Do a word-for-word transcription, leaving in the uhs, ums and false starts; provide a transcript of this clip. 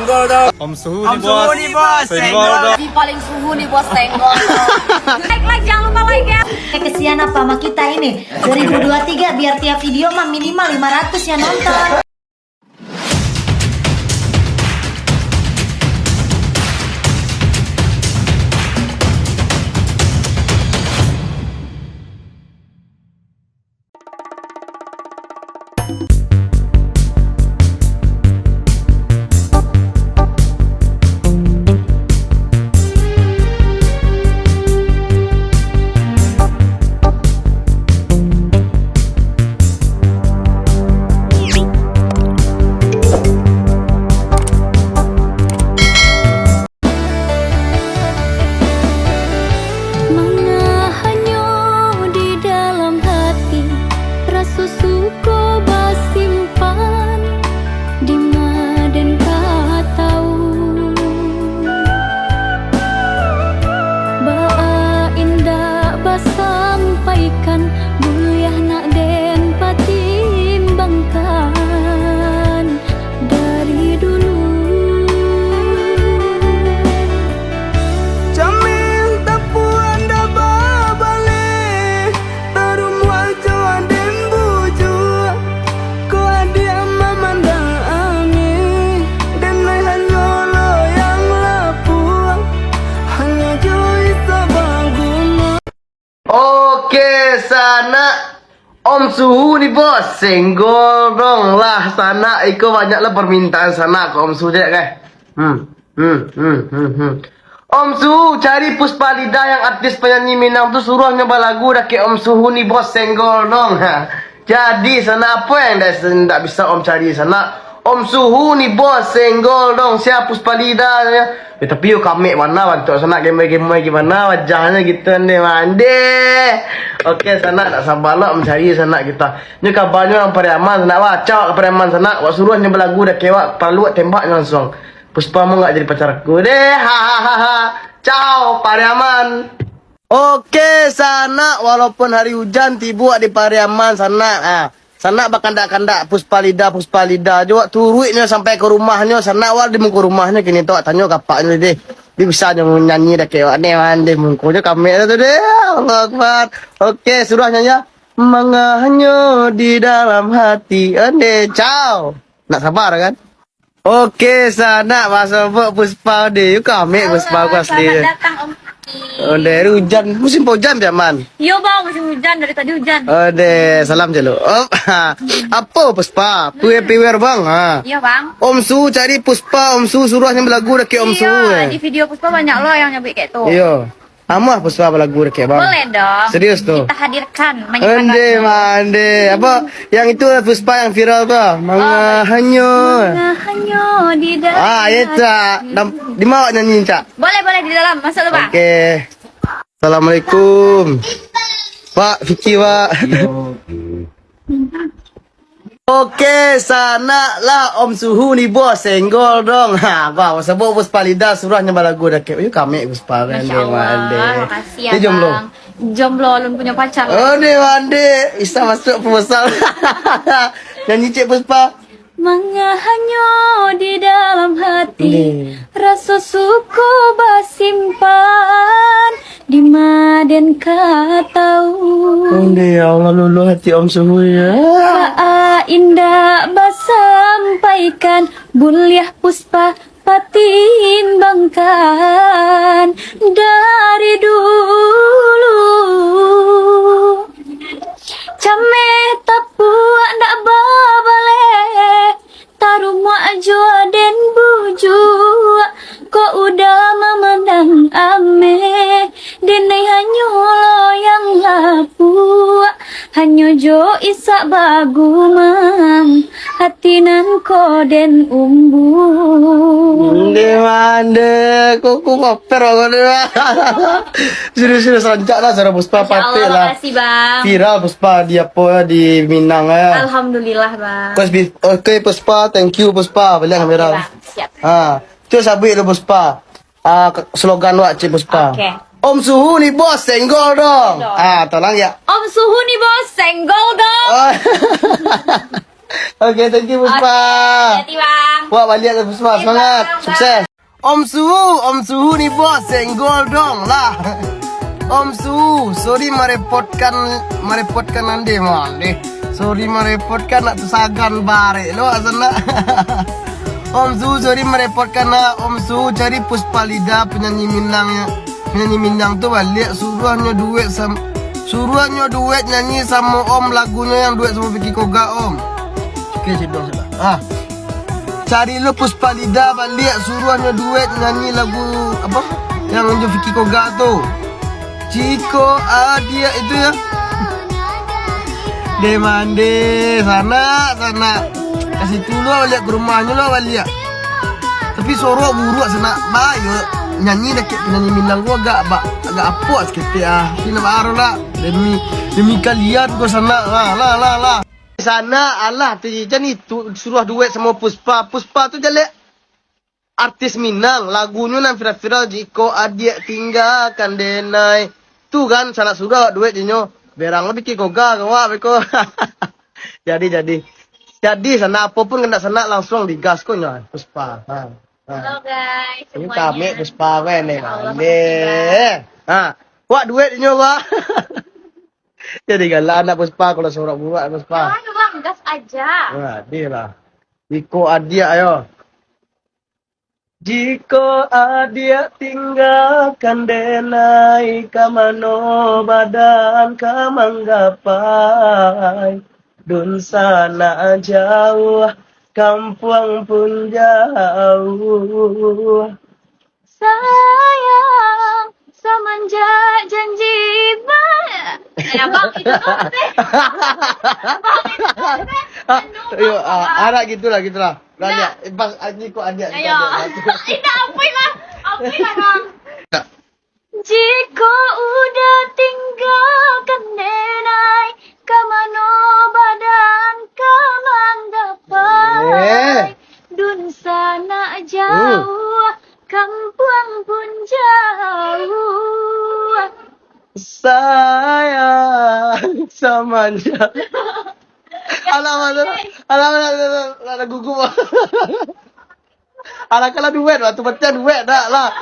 Om Suhu nih, Bos. Senggol dong. Di paling suhu nih, Bos, senggol dong. Like, like, jangan lupa like ya. Eh, kesian apa sama kita ini? Dua ribu dua tiga, biar tiap video mah minimal lima ratus yang nonton. Manga hanyo di dalam hati, raso suko basimpan, dima den ka tau. Baa indak basampaikan, buliah nak den patimbangkan dari dulu. Cameh tapuak ndak babaleh, tarumuak jo aden bujua. Ko adiak mamandang angeh, den lai hanyo lo yang lapuak, hanyo jo isa baguma. Oke, sanak. Om Suhu ni, Bos. Senggol dong lah, sanak. Iko banyak lah permintaan sanak ke Om Suhu, dek, eh. Hmm. Hmm, hmm, hmm, hmm. Om Suhu cari Puspa Lida yang artis penyanyi Minang tu, suruahnyo balagu dakek Om Suhu ni, Bos. Senggol dong. Ha. Jadi, sanak, apo yang ndak, ndak bisa Om cari, sanak? Om Suhu ni, Bos, senggol dong, sia Puspa Lida nyo. Eh, tapi yo kamek bana bantuak sanak, gemoi-gemoi gimana wajahnyo gitu, ande mande. Oke, sanak, nak sabar lo mancari sanak kita. Nyo kabanyo urang Pariaman, sanak, wah, cawak ka Pariaman, sanak, wak suruah nyo balagu dah kewak, paluak tembak nyo langsuang. Puspa mau nggak jadi pacar aku deh, hahaha. Ciao, Pariaman. Oke, sanak, walaupun hari ujan, tibo di Pariaman, sanak. Ah, sanak bakandak-kandak Puspa Lida, Puspa Lida. Jo wak turuiknyo sampai ka rumahnyo, sanak, wak di muko rumahnyo kini tu, wak tanyo ka apaknyo deh. Dia bisa nyo nyanyi dah kewak ni, man, di mukonyo kamek tu deh. Allahu Akbar. Oke, suruah nyanyi. Manga hanyo di dalam hati. Onde, ciao. Nak sabar kan? Oke, sanak, basobok Puspa deh. Yo kamek Puspa ko asli. Selamat datang, Om Ki. Onde, hari ujan, musim hujan, Piaman. Iyo, Bang, musim hujan, dari tadi hujan. Onde, salam jalo. Om, apo Puspa? Piwer-piwer, Bang. Ha. Iyo, Bang. Om Su cari Puspa, Om Su suruah nyo balagu dakek Om Su. Iyo, eh. Di video Puspa banyak lo yang nyabuik kayak tu. Iyo. Amuah Puspa balagu dakek, Bang? Boleh dong. Serius tu? Kita hadirkan. Ande, mande. Apa yang itu Puspa yang viral tu? Manga hanyo. Manga hanyo di dalam. Ah, itu, ah. Di ma awak nyanyi, Cak? Boleh, boleh di dalam. Masuk dulu, Bang. Oke. Assalamualaikum. Pak, Vicky, Pak. Oke, sanak lah Om Suhu ni, Bos, senggol dong. Ha, bah, sabab Puspa Lida suruah nyo balagu dakek. Yo kamek Puspa kan. Masya Allah, makasih ya, Bang. Dia jomblo? Jomblo, alun punyo pacar. Onde mande, bisa masuk proposal. Nyanyi cek Puspa. Manga hanyo di dalam hati, raso suko basimpan, dima den ka tau. Onde, ya Allah, luluh hati Om Suhu ya. Baa indak basampaikan, buliah Puspa patimbangkan dari dulu. Cameh tapuak ndak babaleh, tarumuak jo aden bujua. Ko udah mamandang ameh, denai hanyo lo yang lapuak, hanyo jo isak bagumam. Hati nan ko den umbu. Nde mande, ko, ko koper ko nde. Serius, serius, rancak lah, suara Puspa. Masya Allah, patik lah. Makasih, Bang. Viral Puspa di apo, di Minang, eh. Alhamdulillah, Bang. Oke, Puspa, thank you, Puspa. Baliak kamera. Oke, Bang. Siap. Ha, terus abis tu, Puspa. Ah, ke-, slogan wak, Cik Puspa. Oke. Om Suhu ni, Bos, senggol dong. Senggol. Ah, tolong ya. Om Suhu ni, Bos, senggol dong. Oh. Oke, thank you, Puspa. Oke, hati-hati, Bang. Wak baliak ka Puspa, semangat. Bang. Sukses. Om Suhu, Om Suhu ni, bos, senggol dong lah. Om Suhu, sorry marepotkan, marepotkan ande, mande. Sorry marepotkan, nak tasagan barek lo, sanak. Om Suhu, sorry marepotkan, nak. Om Suhu cari Puspa Lida, penyanyi Minang, ya. Penyanyi Minang tu baliak, suruahnyo duet sam-, suruahnyo duet nyanyi samo Om, lagunyo yang duet samo Vicky Koga, Om. Oke, sudah, sudah. Ah. Cari lo Puspa Lida baliak, suruahnyo duet nyanyi lagu apo? Yang jo Vicky Koga tu. Jiko adiak itu ya. Deh mande, sanak, sanak. Ka situ lo baliak, ka rumahnyo lo baliak. Tapi sorok buruak, sanak. Ba, yo, nyanyi dakek penyanyi Minang ko agak ba-, agak apuak saketek ah. Tapi nak baa lah. Demi, demi kalian ko, sanak. Lah, lah, lah, lah. Sanak, alah, ti jan itu suruah duet samo Puspa. Puspa tu jaleh artis Minang, lagunyo nan viral-viral, "Jiko Adiak Tinggakan Denai." Tu kan, sanak suruah duet jo nyo. Berang lo Vicky Koga ka awak beko. Jadi, jadi. Jadi, sanak, apo pun kandak sanak, langsuang digas ko nyo, Puspa. Ha. Ha. Halo, guys, ini semuanya. Kami Puspa, weh, ni. Ya Allah, mande. Makasih, Bang. Ha. Wak duet jo nyo, wak. Jadi galak anak Puspa, kalau sorok buruak, Puspa. Jangan, Bang, gas aja. Nah, dia lah. Jiko adiak, ayo. Jiko adiak tinggakan denai, ka mano badan ka manggapai. Dunsanak jauah, kampuang pun jauah. Sayang, samanjak janji ba-, eh, abang itu tu teh. Abang itu tu teh. Ayo, ah, arak gitulah, gitulah. Nah. Lah, lihat, eh, pas, ah, ni kok adiak kita. Ayo. Adiak, satu. Indak, apuilah. Apuilah, Bang. Jiko udah tinggakan denai, ka mano badan ka manggapai. Eh. Dunsanak jauah, kampuang pun jauah. Sayang, samanjak. Alah, alah, alah, alah, alah, alah, gugup. Alah, kalau duet lah, tu macam duet dah lah.